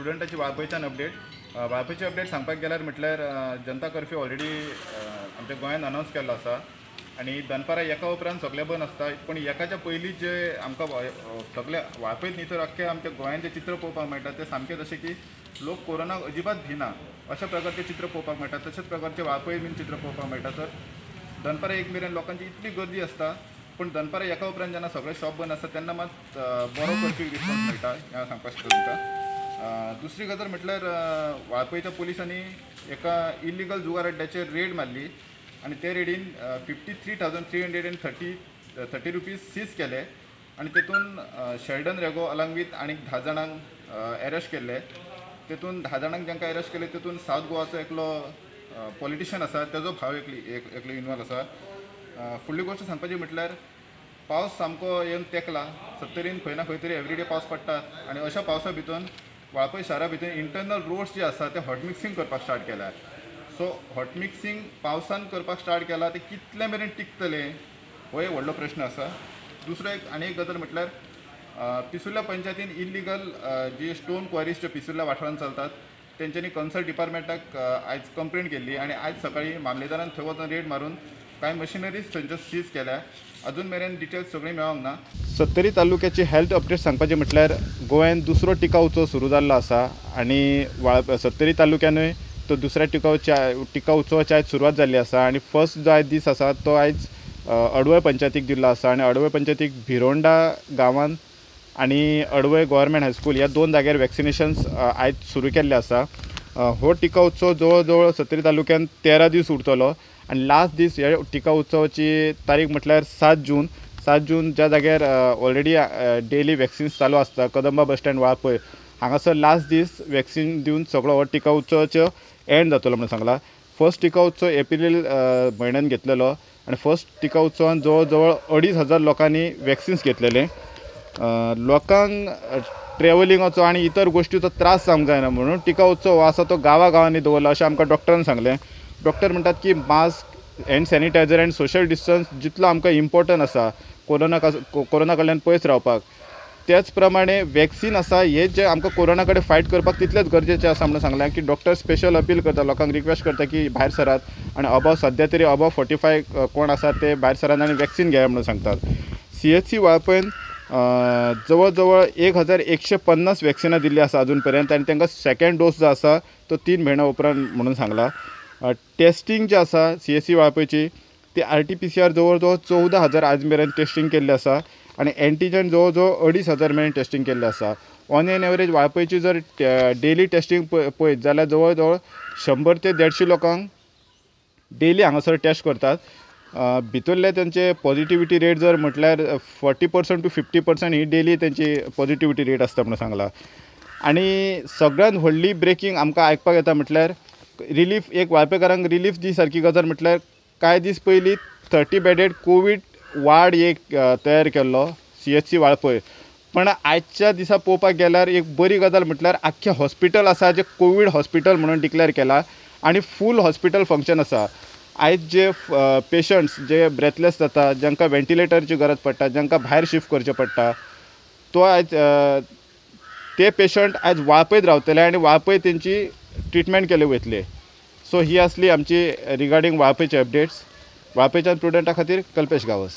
प्रुडंटाची वाळपयच्यान update. वाळपयची update सांगपाक गेल्यार म्हटल्यार जनता कर्फ्यू ऑलरेडी आमच्या गोंयान अनावन्स केल्लो आसा आनी दनपारां एका उपरांत सगळें बंद आसता. पूण एकाच्या पयलीं जे आमकां सगळे वाळपयत न्ही तर अख्खे आमच्या गोंयान जें चित्र पळोवपाक मेळटा तें सामकें जशें की लोक कोरोनाक अजिबात भिना अशा प्रकारचें चित्र पळोवपाक मेळटा. तशेंच प्रकारचें वाळपय बीन चित्र पळोवपाक मेळटा. तर दनपारां एक मेरेन लोकांची इतली गर्दी आसता, पूण दनपारां एका उपरांत जेन्ना सगळे शॉप बंद आसता तेन्ना मात बरो कर्फ्यू रिस्पॉन्स मेळटा हें सांगपाक शकता तुमकां. दुसरी गजाल म्हटल्यार वाळपयच्या पुलिसांनी एका इलिगल जुगार अड्ड्याचेर रेड मारली आनी ते रेडीन 53,330 रुपीज सीज केले आनी तेतून शेल्डन रेगो अलॉंग वीथ आनीक 10 जाणांक एरेस्ट केल्ले. तेतून 10 जाणांक जांकां एरेस्ट केले तेतून सावथ गोवाचो एकलो पॉलिटिशियन आसा, तेजो भाव एकलो इनवॉल्व आसा. फुडली गोश्ट सांगपाची म्हटल्यार पावस सामको येवन तेकला. सत्तरीन खंय ना खंय तरी एवरीडे पावस पडटा आनी अशा पावसा भितर वाळपय शारा भितर इंटरनल रोड्स जे आसा ते हॉट मिक्सिंग करपाक स्टार्ट केल्या. सो हॉट मिक्सिंग पावसान करपाक स्टार्ट केला ते कितले मेरेन टिकतले हो एक व्हडलो प्रश्न आसा. दुसरो एक आनी एक गजाल म्हटल्यार पिसुर्ल्या पंचायतीन इलिगल जी स्टोन क्वारीज ज्यो पिसुर्ल्या वाठारांत चलतात तेंच्यांनी कन्सल्ट डिपार्टमेंटाक आयज कंप्लेन केल्ली आनी आयज सकाळीं मामलेदारान थंय वचून रेड मारून कांय मशिनरीज थंयच्यो सीज केल्या. अजून मेरेन डिटेल्स सगळीं मेळोंक ना. सत्तरी तालुक्याची हेल्थ अपडेट सांगपाचें म्हटल्यार गोंयांत दुसरो टिका उत्सव सुरू जाल्लो आसा आनी सत्तरी तालुक्यानूय तो दुसऱ्या टिका उत्सवाची आयज सुरवात जाल्ली आसा आनी फर्स्ट जो आयज दीस आसा तो आयज अडवय पंचायतीक दिल्लो आसा आनी अडवय पंचायतीक भिरोंडा गांवांत आनी अडवय गव्हर्मेंट हायस्कूल ह्या 2 जाग्यार वॅक्सिनेशन्स आयज सुरू केल्ले आसा. हो टिका उत्सव जवळ जवळ सत्तरी तालुक्यांत 13 दीस उरतलो आनी लास्ट दीस ह्या टिका उत्सवाची तारीख म्हटल्यार 7 जून. 7 जून ज्या जाग्यार ऑलरेडी डेली वॅक्सिन्स चालू आसता कदंबा बस स्टँड वाळपय हांगासर लास्ट दीस वॅक्सिन दिवन सगळो हो टिका उत्सवाचो एंड जातलो म्हणून सांगला. फर्स्ट टिका उत्सव एप्रील म्हयन्यान घेतलेलो आनी फर्स्ट टिका उत्सवान जवळ जवळ 2,500 लोकांनी वॅक्सिन्स घेतलेले. लोकांक ट्रॅवलिंगाचो आनी इतर गोश्टीचो त्रास जावंक जायना म्हणून टिका उत्सव हो आसा तो गांवागांवांनी दवरला अशें आमकां डॉक्टरान सांगलें. डॉक्टर म्हणटात की mask and sanitizer and social distance जितलो आमकां इम्पॉर्टंट आसा कोरोना कडल्यान पयस रावपाक, त्याच प्रमाणे वॅक्सिन आसा हे जे आमकां कोरोना कडेन फायट करपाक तितलेंच गरजेचें आसा म्हणून सांगलां की डॉक्टर स्पेशल अपील करता, लोकांक रिक्वेस्ट करता की भायर सरात आनी अबाव सद्या तरी अबाव 45 कोण आसा ते भायर सरात आनी वॅक्सिन घेया म्हणून सांगतात. CHC वाळपयन जवळ जवळ 1,150 वॅक्सिनां दिल्ली आसा अजून पर्यंत आनी तांकां सेकेंड डोस जो आसा तो 3 म्हयन्या उपरांत म्हणून सांगला. टेस्टिंग जें आसा CHC वाळपयची ती RT-PCR जवळ जवळ 14,000 आज मेरेन टेस्टिंग केल्लें आसा आनी एंटीजन जवळ जवळ 2,500 मेरेन टेस्टिंग केल्लें आसा. ऑन एन एवरेज वाळपयची जर डेली टेस्टिंग पळयत जाल्यार जवळ जवळ 100 ते 150 लोकांक डेली हांगासर टेस्ट करतात. भितरले तेंचे पॉजिटिविटी रेट जर म्हटल्यार 40% टू 50% ही डेली तेंची पॉजिटिविटी रेट आसता म्हणून सांगला. आनी सगळ्यांत व्हडली ब्रेकींग आमकां आयकपाक येता म्हटल्यार रिलीफ, एक वाळपेकारांक रिलीफ दी सारकी गजाल म्हटल्यार कांय दीस पयलीं 30 बेडेड कोवीड वार्ड एक तयार केल्लो CHC Valpoi, पण आयच्या दिसा पळोवपाक गेल्यार एक बरी गजाल म्हटल्यार आख्खें हॉस्पिटल आसा जें कोवीड हॉस्पिटल म्हणून डिक्लेअर केला आनी फूल हॉस्पिटल फंक्शन आसा. आयज जे पेशंट्स जे ब्रेथलेस जाता, जांकां वेंटिलेटरची गरज पडटा, जांकां भायर शिफ्ट करचें पडटा, तो आयज ते पेशंट आयज वाळपयत रावतले आनी वाळपय तेंची ट्रिटमेंट केले वयतले. सो ही आसली आमची रिगार्डींग वाळपयचे अपडेट्स. वाळपयच्यान प्रुडंटा खातीर कल्पेश गांवस.